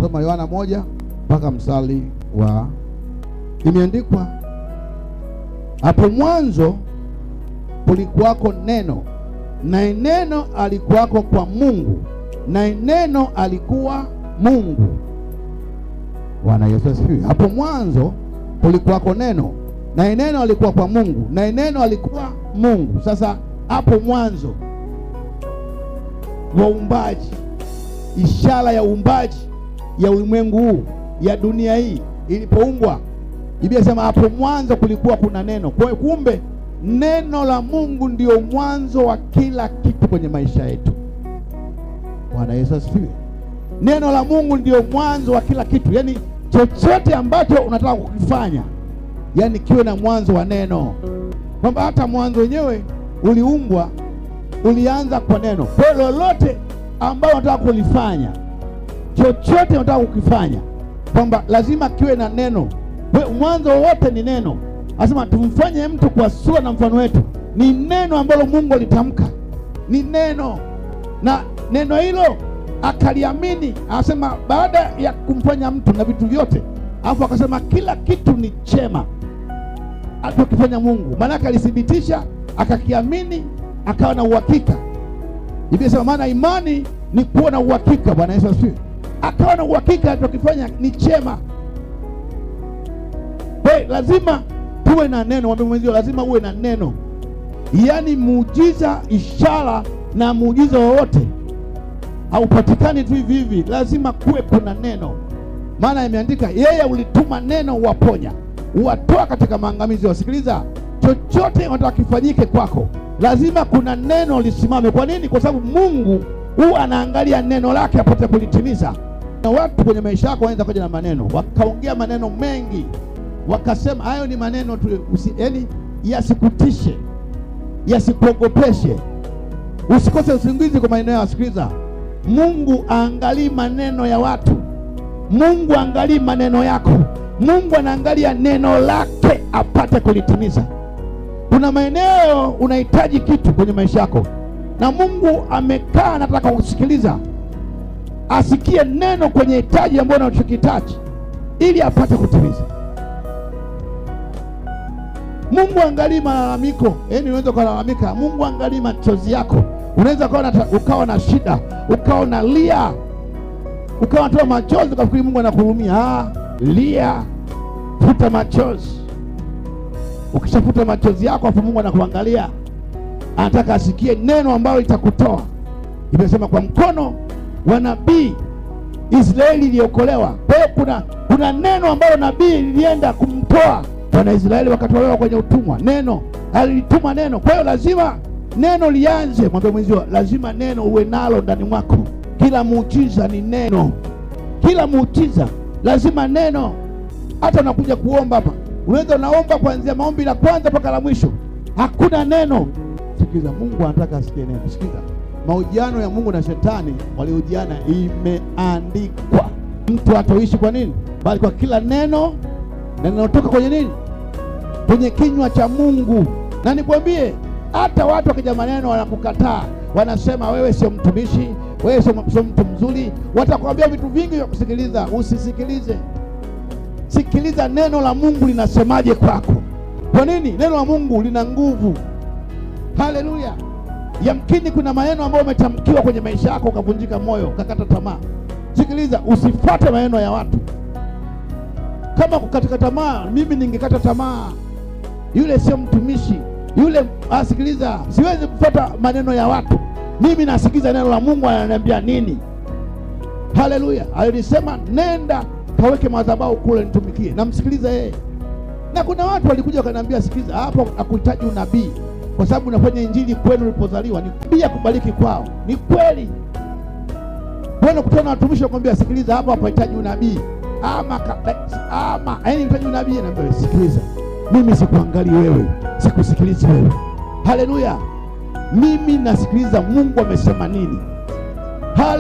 Tutasoma Yohana 1 mpaka mstari wa, imeandikwa hapo mwanzo kulikuwako neno, naye neno alikuwako kwa Mungu, naye neno alikuwa Mungu. Bwana Yesu asifiwe. Hapo mwanzo kulikuwako neno, naye neno alikuwa kwa Mungu, naye neno alikuwa Mungu. Sasa hapo mwanzo wa uumbaji, ishara ya uumbaji ya ulimwengu huu, ya dunia hii ilipoumbwa, Biblia inasema hapo mwanzo kulikuwa kuna neno. Kwa hiyo kumbe neno la Mungu ndio mwanzo wa kila kitu kwenye maisha yetu. Bwana Yesu asifiwe. Neno la Mungu ndio mwanzo wa kila kitu. Yaani chochote ambacho unataka kukifanya, yaani kiwe na mwanzo wa neno. Kwamba hata mwanzo wenyewe uliumbwa, ulianza kwa neno. Kwa hiyo lolote ambalo unataka kulifanya, chochote unataka kukifanya, kwamba lazima kiwe na neno. Mwanzo wote ni neno. Anasema tumfanye mtu kwa sura na mfano wetu. Ni neno ambalo Mungu alitamka. Ni neno. Na neno hilo akaliamini. Anasema baada ya kumfanya mtu na vitu vyote, alafu akasema kila kitu ni chema alichokifanya Mungu. Maana alithibitisha, akakiamini, akawa na uhakika. Biblia inasema maana imani ni kuwa na uhakika. Bwana Yesu asifiwe. Akawa na uhakika alichokifanya ni chema. Hey, lazima tuwe na neno. Mwambie mwenzio lazima uwe na neno. Yaani muujiza, ishara na muujiza wowote haupatikani tu hivi hivi, lazima kuwe kuna neno. Maana imeandika yeye ulituma neno uwaponya, uwatoa katika maangamizi. Wasikiliza, chochote unataka kifanyike kwako lazima kuna neno lisimame. Kwa nini? Kwa sababu Mungu huwa anaangalia neno lake apate kulitimiza. Na watu kwenye maisha yako wanaweza kuja na maneno, wakaongea maneno mengi, wakasema hayo ni maneno tu, yaani yasikutishe, yasikuogopeshe, usikose usingizi kwa maneno yao. Sikiliza, Mungu aangalii maneno ya watu. Mungu aangalii maneno yako. Mungu anaangalia neno lake apate kulitimiza. Kuna maeneo unahitaji kitu kwenye maisha yako, na Mungu amekaa anataka kusikiliza, asikie neno kwenye hitaji ambalo unachokihitaji ili apate kutimiza. Mungu angalii malalamiko. Yaani unaweza kulalamika, Mungu angalii machozi yako. Unaweza ukawa na shida, ukawa unalia, ukawa unatoa machozi ukafikiri Mungu anakuhurumia. Lia, futa machozi. Ukishafuta machozi yako, afu Mungu anakuangalia, anataka asikie neno ambalo litakutoa. Imesema kwa mkono wa nabii Israeli iliokolewa. Kwa hiyo kuna neno ambalo nabii lilienda kumtoa wana Israeli wakatolewa kwenye utumwa. Neno alilituma neno. Kwa hiyo lazima neno lianze. Mwambie mwenzio, lazima neno uwe nalo ndani mwako. Kila muujiza ni neno. Kila muujiza lazima neno. Hata unakuja kuomba hapa, unaweza unaomba kuanzia maombi la kwanza mpaka la mwisho, hakuna neno. Sikiza, Mungu anataka asikie neno. Sikiza, mahojiano ya Mungu na Shetani waliojiana, imeandikwa mtu hatoishi kwa nini, bali kwa kila neno linalotoka kwenye nini, kwenye kinywa cha Mungu. Na nikwambie, hata watu wakija maneno wanakukataa, wanasema wewe sio mtumishi, wewe sio mtu mzuri, watakwambia vitu vingi vya kusikiliza. Usisikilize. Sikiliza neno la Mungu linasemaje kwako. Kwa nini? Neno la Mungu lina nguvu. Haleluya. Yamkini kuna maneno ambayo umetamkiwa kwenye maisha yako ukavunjika moyo, ukakata tamaa. Sikiliza, usifuate maneno ya watu. Kama kukatika tamaa, mimi ningekata tamaa. Yule sio mtumishi, yule asikiliza, siwezi kufuata maneno ya watu. Mimi nasikiza neno la Mungu ananiambia nini. Haleluya. Alisema nenda kaweke madhabahu kule nitumikie. Namsikiliza yeye. Na kuna watu walikuja wakaniambia, sikiliza, hapo hakuhitaji unabii kwa sababu unafanya injili kwenu ulipozaliwa. Ni pia kubariki kwao. Ni kweli. Bwana kutana na watumishi wakwambia, sikiliza, hapo hapahitaji unabii. Ama yaani unahitaji unabii. Naambia sikiliza, mimi sikuangalii wewe, sikusikilizi wewe. Haleluya. Mimi nasikiliza Mungu amesema nini. Haleluya.